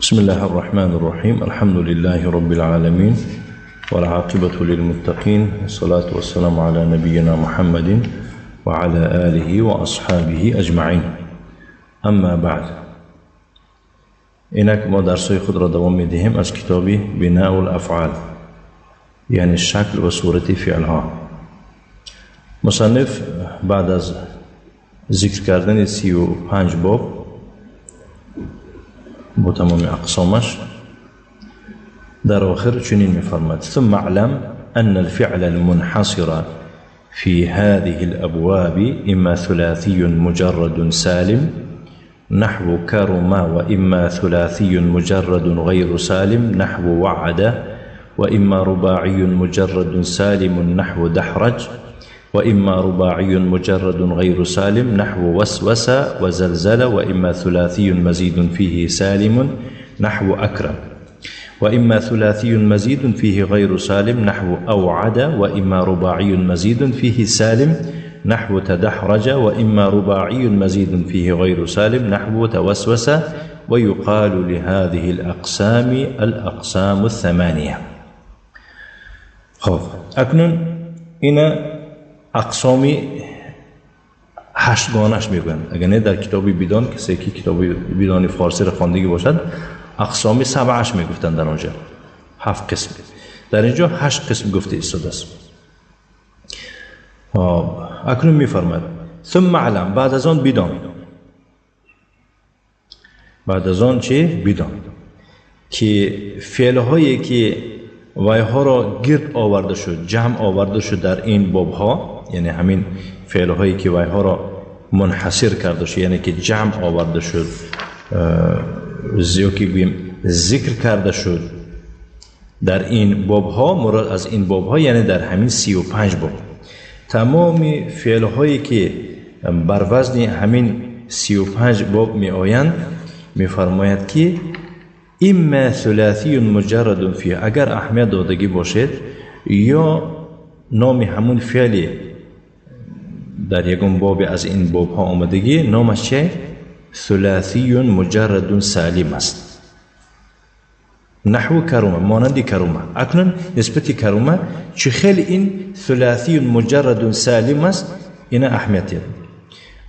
بسم الله الرحمن الرحيم. الحمد لله رب العالمين والعاقبة للمتقين، والصلاة والسلام على نبينا محمد وعلى آله وأصحابه أجمعين. أما بعد، اینک ما درس‌های خود را دوام می‌دهیم از کتاب بناء الافعال، یعنی شکل و صورت فعلها. مصنف بعد از ذکر کردن 35 باب با تمام اقسامش در آخر چنین می‌فرماید: ثم اعلم أن الفعل المنحصر في هذه الأبواب إما ثلاثي مجرد سالم نحو كرم، وإما ثلاثي مجرد غير سالم نحو وعد، وإما رباعي مجرد سالم نحو دحرج، وإما رباعي مجرد غير سالم نحو وسوس وزلزل، وإما ثلاثي مزيد فيه سالم نحو أكرم، وإما ثلاثي مزيد فيه غير سالم نحو أوعد، وإما رباعي مزيد فيه سالم نحو تدحرج، وإما رباعي مزيد فيه غير سالم نحو توسوس. ويقال لهذه الأقسام الأقسام الثمانية. خب اکنون اینا اقسامی هشتگانش میگویند. اگر نه در کتاب بیدان، کسی که کتاب بیدان فارسی را خواندگی باشد، اقسامی سبعش میگفتند در آنجا، 7 قسم. در اینجا 8 قسم گفته ایستاده است. اکنون میفرماید ثم اعلم، بعد از آن بدان. بعد از آن چی؟ بدان که فعلهایی که وایها را گرد آورده شد، جمع آورده شد در این بابها، یعنی همین فعلهایی که وایها را منحصر کرده شد، یعنی که جمع آورده شد، یا که گوییم ذکر کرده شد در این بابها، مراد از این بابها یعنی در همین 35 باب، تمام فعلهایی که بر وزن همین 35 باب می آیند، می فرماید که اما ثلاثی مجرد فیه، اگر اهمیت دادگی باشد یا نام همون فعلی در یکم باب از این باب ها آمدگی، نامش چه؟ ثلاثی مجرد سالم است، نحو کرومه، مانند کرومه. اکنون نسبت کرومه چه خیلی این ثلاثی مجرد سالم است، این اهمیت دارد.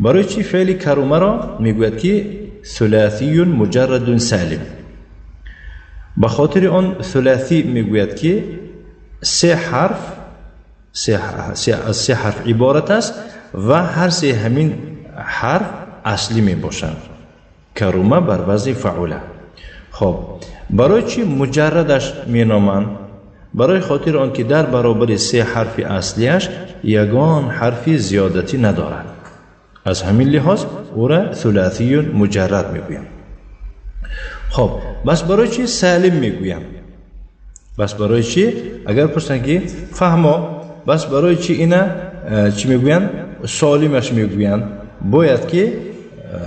برای چی فعل کرومه را میگوید که ثلاثی مجرد سالم؟ به خاطر آن ثلاثی میگوید که سه حرف، از سه حرف عبارت است و هر سه همین حرف اصلی می باشند. کرومه بر وزن فعوله. خب برای چی مجردش می نامند؟ برای خاطر آن که در برابر سه حرف اصلیش یگان حرف زیادتی ندارد. از همین لحاظ او را ثلاثی مجرد می گویند. خب بس برای چی سالم میگویم؟ بس برای چی؟ اگر پرسن که فهما بس برای چی اینا چی میگوین؟ سالمش میگوین. باید که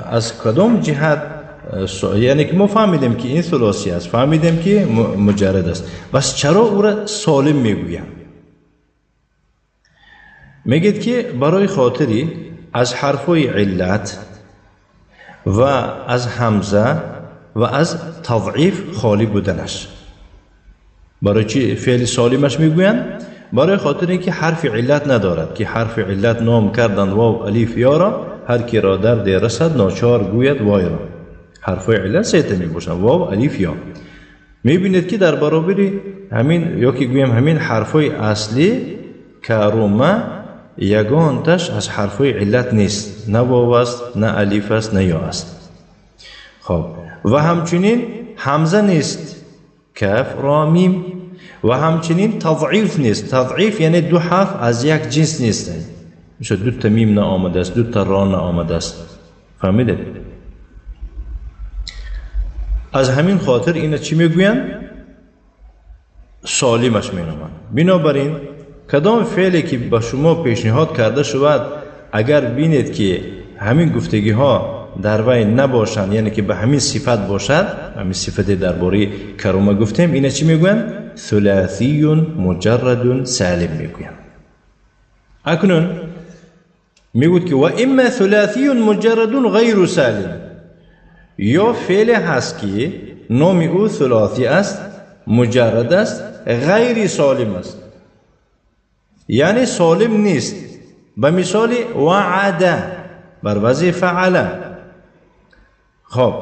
از کدام جهت، یعنی که ما فهمیدیم که این ثلاثی است، فهمیدیم که مجرد است، بس چرا او را سالم میگویم؟ میگید که برای خاطری از حرفای علت و از همزه و از تضعیف خالی بودنش. برای چی فعل سالمش میگویند؟ برای خاطر اینکه حرف علت ندارد، که حرف علت نام کردن واو الیف یا را، هر کی را درد رسد ناچار گوید وای را. حرف علت سه تا میباشند، واو الیف یا. میبینید که در برابر همین، یا که گویم همین حرفای اصلی کرومه، یگانتش از حرفای علت نیست، نه واو است، نه الیف است، نه یا است. خب و همچنین همزه نیست، کف را میم، و همچنین تضعیف نیست. تضعیف یعنی دو حرف از یک جنس نیست، مثل دو تا میم نه آمده است، دو تا را نه آمده است. فهمیدید؟ از همین خاطر اینا چی میگویند؟ سالمش مینامند. بنابراین کدام فعلی که به شما پیشنهاد کرده شود، اگر بینید که همین گفتگی ها در وی نباشند، یعنی که به همین صفت باشد، همین صفت درباره کرومه گفتیم، اینا چی میگویند؟ ثلاثی مجرد سالم میگویند. اکنون میگوید که و اما ثلاثی مجرد غیر سالم، ё феъле ҳаст ки номи ӯ сулосӣ аст, муҷаррад аст, ғайри солим аст, яъне солим нест. Ба мисоли ваъада бар вазни фаъала. Хоб,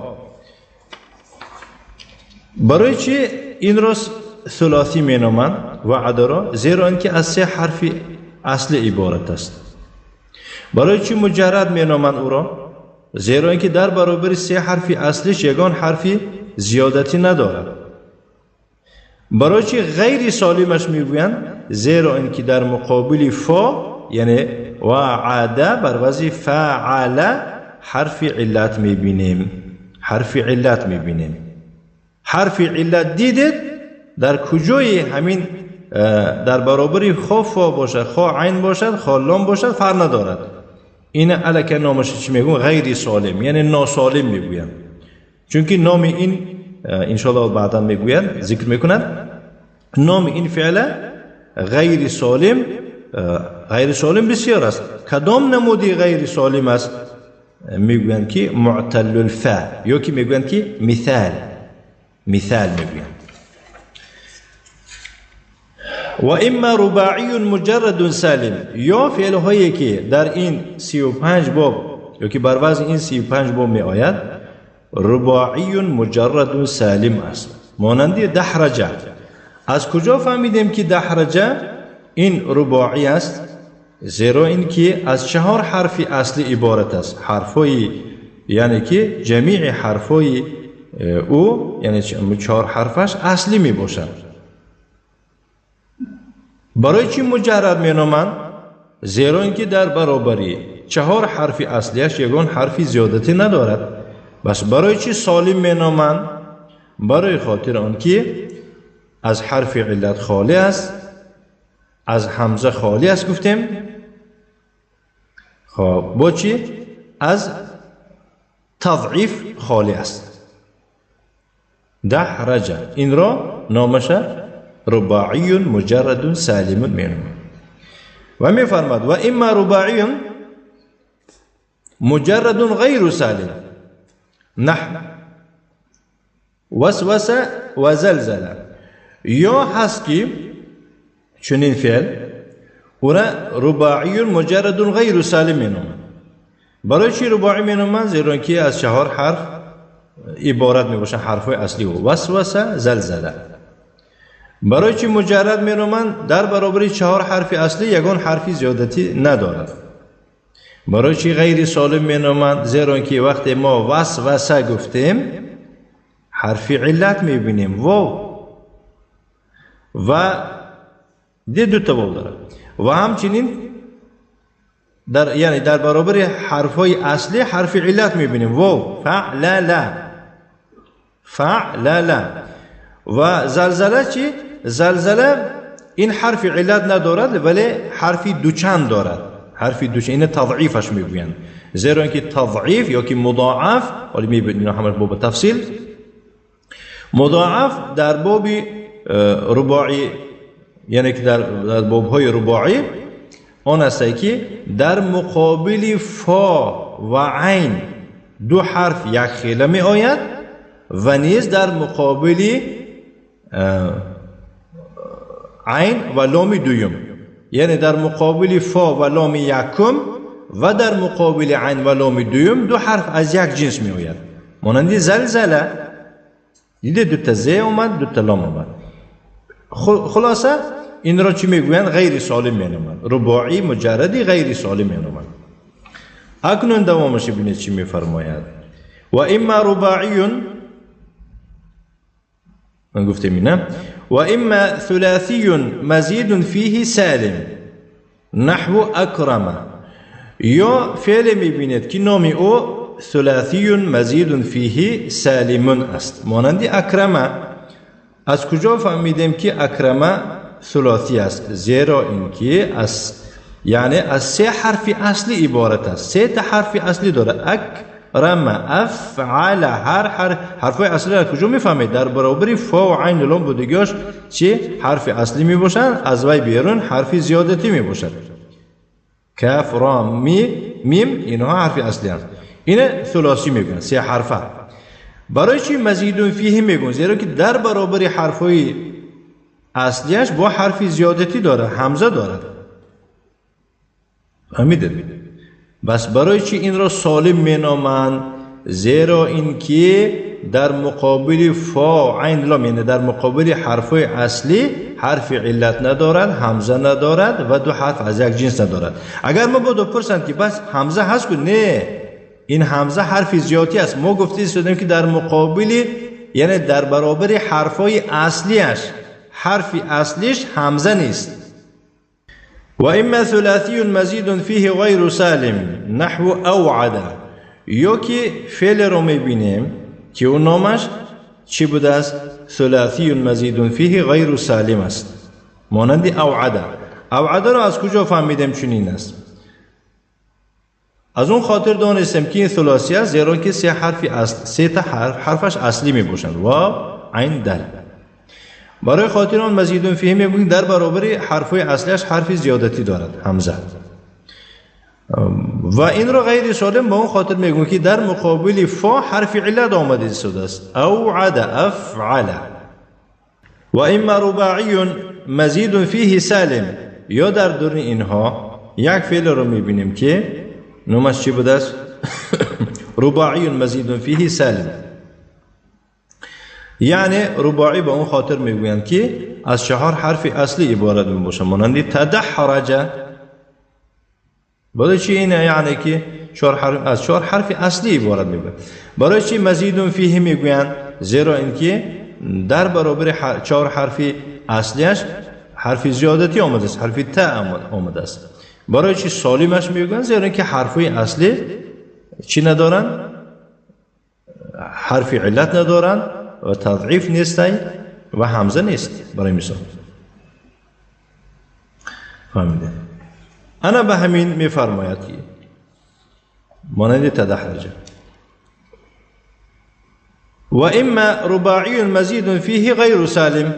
барои чӣ инро сулосӣ меноманд ваъдаро? Зеро ин ки аз се ҳарфи аслӣ иборат аст. Барои чӣ муҷаррад меноманд ӯро? Зеро ин ки дар баробари се ҳарфи аслиш ягон ҳарфи зиёдатӣ надорад. Барои чӣ ғайри солимаш мегӯянд? Зеро ин ки дар муқобили фо, яъне ваъада бар вазни фаъала ҳарфи иллат мебинем. Ҳарфи иллат мебинем. Ҳарфи иллат дидед дар куҷои ҳамин дар баробари хо фо бошад, хо айн бошад, хо лом бошад, фарқ надорад. Ин аллакай номаш чӣ мегӯянд? Ғайри солим, яъне носолим мегӯянд. Чунки номи ин иншоаллоҳ баъдан мегӯяд, зикр мекунад, номи ин феъла ғайри солим. Ғайри солим бисёр аст. Кадом намуди ғайри солим аст? Мегӯянд ки муъталлулфа ё ки мегӯянд ки мисал, мисал мегӯянд. Ва имма рубаъиюн муҷаррадун салим, ё феълҳое ки дар ин 35 боб ё ки бар вазни ин 35 боб меояд, рубаъиюн муҷаррадун салим аст, монанди даҳраҷа. Аз куҷо фаҳмидем ки даҳраҷа ин рубоӣ аст? Зеро ин ки аз чаҳор ҳарфи аслӣ иборат аст. Ҳарфҳои, яъне ки ҷамии ҳарфҳои ӯ, яъне чаҳор ҳарфаш аслӣ мебошад. Барои чӣ муҷаррад меноманд? Зеро ин ки дар баробари чаҳор ҳарфи аслияш ягон ҳарфи зиёдатӣ надорад. Бас барои чӣ солим меноманд? Барои хотир он ки аз ҳарфи иллат холӣ аст, аз ҳамза холӣ аст гуфтем. Хоб, бо чӣ? Аз тазъиф холӣ аст. Даҳраҷа инро номаша рубаъиюн муҷаррадун салимун меноманд. Ва мефармад ва имма рубаъиюн муҷаррадун ғайру салим наҳв васваса ва залзала. Ё ҳаст ки чунин феъл ӯра рубаъиюн муҷаррадун ғайру салим меноманд. Барои чӣ рубоӣ меноманд? Зеро ки аз чаҳор ҳарф иборат мебошанд, ҳарфҳои аслӣ ӯ васваса, залзала. Барои чӣ муҷаррад меноманд? Дар баробари чаҳор ҳарфи аслӣ ягон ҳарфи зиёдатӣ надорад. Барои чӣ ғайри солим меноманд? Зеро ки вақте мо васваса гуфтем, ҳарфи иллат мебинем, вов, ва дута вов дорад. Ва ҳамчунин дар, яъне дар баробари ҳарфҳои аслӣ ҳарфи иллат мебинем, вов, фаълала, фаълала. Ва залзала чӣ? Залзала ин ҳарфи иллат надорад, вале ҳарфи дучанд дорад. Ҳарфи дучанд, ина тазъифаш мегӯянд. Зеро ин ки тазъиф ё ки мудоаф, ҳоло мебинем ино ҳамаш бо тафсил, мудоаф дар боби рубоӣ, яъне ки дар бобҳои рубоӣ он аст ки дар муқобили фо ва айн ду ҳарф якхела меояд ва низ дар муқобили айн ва ломи дуюм, яъне дар муқобили фо ва ломи якум ва дар муқобили айн ва ломи дуюм ду ҳарф аз як ҷинс меояд, монанди залзала. Диде дута зе омад, дута лом омад. Хулоса инро чӣ мегӯянд? Ғайри солим меноманд. Рубоӣ муҷарради ғайри солим меноманд. Акнун давомаш бинед чӣ мефармояд. Ва имма рубаъиюн, ман гуфтем ина, ва имма суласиюн мазидун фиҳи салим наҳву акрама. Ё феъле мебинед ки номи ӯ суласиюн мазидун фиҳи салимун аст, монанди акрама. Аз куҷо фаҳмидем ки акрама сулосӣ аст? Зеро ин ки аз, яъне аз се ҳарфи аслӣ иборат аст. Сета ҳарфи аслӣ дорад. Акрама, афъала, ҳар ҳарфҳои аслиро аз куҷо мефаҳмед? Дар баробари фо ва айн лом будагиёш чӣ ҳарфи аслӣ мебошанд? Аз вай берун ҳарфи зиёдатӣ мебошад. каф, ро, мим, инҳо ҳарфи аслианд. Ина сулосӣ мегӯянд, се ҳарфа. برای چی مزید فیه میگن؟ زیرا که در برابر حرفهای اصلیش با حرف زیادتی داره، همزه دارد. فهمیدید؟ بس برای چی این را سالم مینامند؟ زیرا اینکه در مقابل فا عین لام، یعنی در مقابل حرفهای اصلی حرف علت ندارد، همزه ندارد و دو حرف از یک جنس ندارد. اگر ما با دو پرسند که بس همزه هست، نه، این همزه حرف زیادی است. ما گفته شدیم که در مقابل، یعنی در برابر حرفهای اصلیش، حرف اصلیش همزه نیست. و اما ثلاثی مزید فیه غیر سالم نحو اوعد، یا که فعل رو میبینیم که اون نامش چی بوده است؟ ثلاثی مزید فیه غیر سالم است، مانند اوعد. اوعد رو از کجا فهمیدیم چنین است؟ از اون خاطر دانستیم که این ثلاثی است، زیرا که سه حرف اصل، سه تا حرفش اصلی می باشند، واو عین دل. برای خاطر آن مزید فیه میگوییم در برابر حرفهای اصلیش حرف زیادتی دارد، همزه. و این را غیر سالم با اون خاطر میگوییم که در مقابل فا حرف علت آمده است، اوعد افعل. و اما رباعی مزید فیه سالم، یا در درون اینها یک فعل را میبینیم که نامش چی بوده است؟ رباعی مزید فیه سالم، یعنی رباعی به اون خاطر میگویند که از چهار حرف اصلی عبارت میباشد، مانند تدحرج. برای چی اینه؟ یعنی که چهار حرف، از چهار حرف اصلی عبارت میباشد. برای چی مزید فیه میگویند؟ زیرا اینکه در برابر چهار حرف اصلیش حرف زیادتی آمده است، حرف تا آمده است. برای چی سالمش میگویند؟ زیرا اینکه حرفهای اصلی چی ندارند؟ حرف علت ندارند و تضعیف نیست و همزه نیست. برای مثال فهمیده انا به همین میفرماید که مانند تدحرج. و اما رباعی مزید فیه غیر سالم،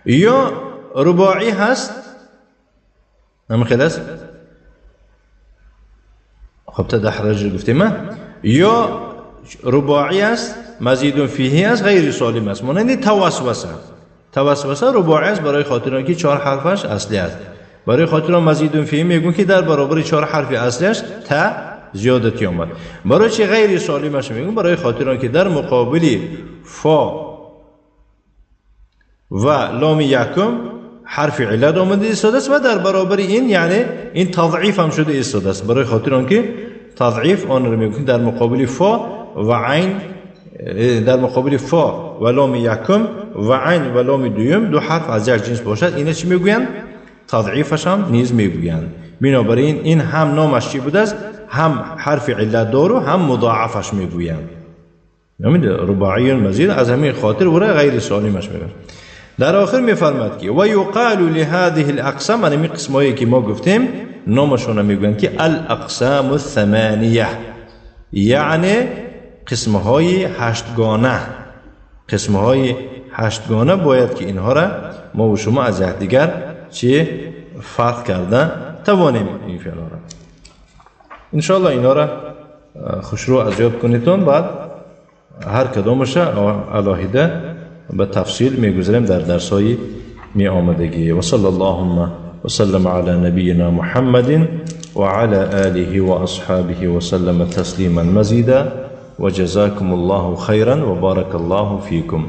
یا رباعی هست هم خلاص، خب تدحرج گفتیم، یا رباعی است مزید فیه است غیر سالم است، مانند توسوسه. توسوسه رباعی است برای خاطر اینکه چهار حرفش اصلی است. برای خاطر مزید فیه میگون که در برابر چهار حرف اصلیش تا زیادتی آمد. برای چی غیر سالمش میگون؟ برای خاطر اینکه در مقابل فا و لام یکم حرف علت آمده ایستاده است و در برابر این، یعنی این تضعیف هم شده ایستاده است. برای خاطر اینکه تضعیف آن رو میگون در مقابل فا و عین، در مقابل فا و لام یکم و عین و لام دوم دو حرف از یک جنس باشد، اینا چی میگویند؟ تضعیفش هم نیز میگویند. بنابراین این هم نامش چی بوده است؟ هم حرف علت دارو هم مضاعفش میگویند. رباعی مزید از همین خاطر ورا غیر سالمش میگویند. در آخر میفرماد که و یقال لهذه الاقسام، یعنی قسمایی که ما گفتیم نامشون میگویند که الاقسام الثمانیه، یعنی قسمهای هشتگانه. قسمهای هشتگانه باید که اینها را ما و شما از یکدیگر چه فرق کرده توانیم این فعلا را. انشاءالله اینا را خوشرو از یاد کنیتون، بعد هر کدامش علاهیده به تفصیل میگذاریم در درسهای می آمدگی. و صلی اللهم وسلم على نبینا محمد وعلى آله وأصحابه وسلم تسلیما مزیدا وجزاكم الله خيرا وبارك الله فيكم.